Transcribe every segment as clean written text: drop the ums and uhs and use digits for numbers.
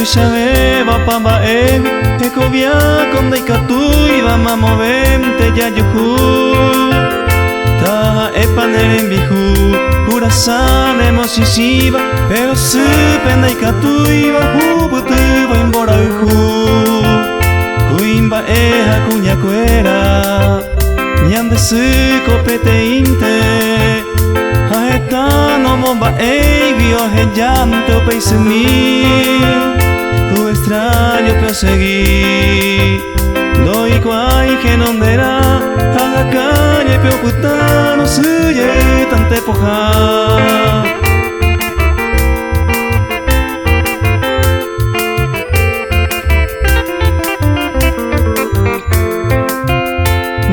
Tuichavéva opa mba'égui hekoviáko ndaikatúiva mamovénte jajuhu. Taha'épa ne rembi'u kurasa nemochichĩva, péro sýpe ndaikatúiva ohupytývo imborayhu. Kuimba'e ha kuñakuéra, ñande sýko peteĩnte, ha heta nomomba'éigui ohejánte upe isymi. Ku extraño-pe osegi, ndoikuaái henonderã, ha hakáñepe opytárõ sy jeýtante pohã.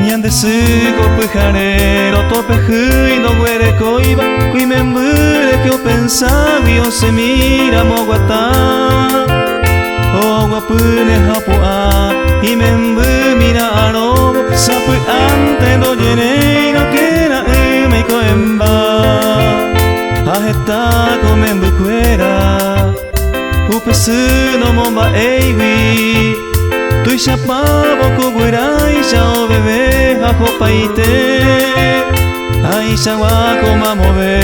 Ñande sy ko pyhare rotopehýi ndoguerekóiva ku imemby rehe openságui osẽmíramo oguata. Oguapýne ha opu'ã imemby mira'arõvo sapy'ánte ndojeréirõ kera'ỹme iko'ẽmba. Ha heta ko membykuéra upe sy nomomba'éigui tuichapávo ku guyráicha oveve ha hopaite ãichagua ko mamove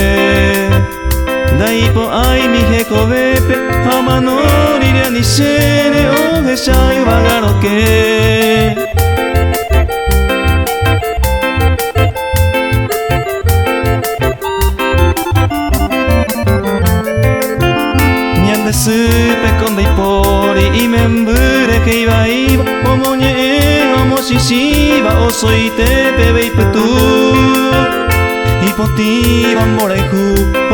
ndaipo'áimi hekovépe ha omano rire anichéne ohecha yvága rokẽ. Ñande sýpe ko ndaipóri imemby rehe ivaíva, omoñe'ẽ omochichĩva osoite peve ipytu. Ipotĩva mborayhu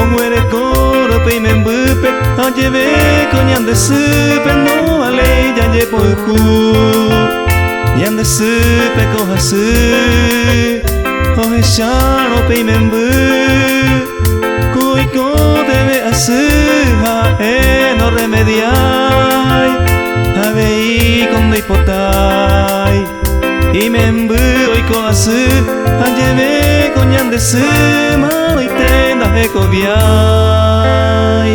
oguereko rope imembýpe, ajeve ko ñande sýpe ndovaléi jajepoyhu. Ñande sýpe ko hasy ohechárõ pe imemby, ku oikotevẽ asy ha'e norremediái, avei ko ndoipotái imemby oiko asy, ajeve ko ñande sy maroite ndahekoviái.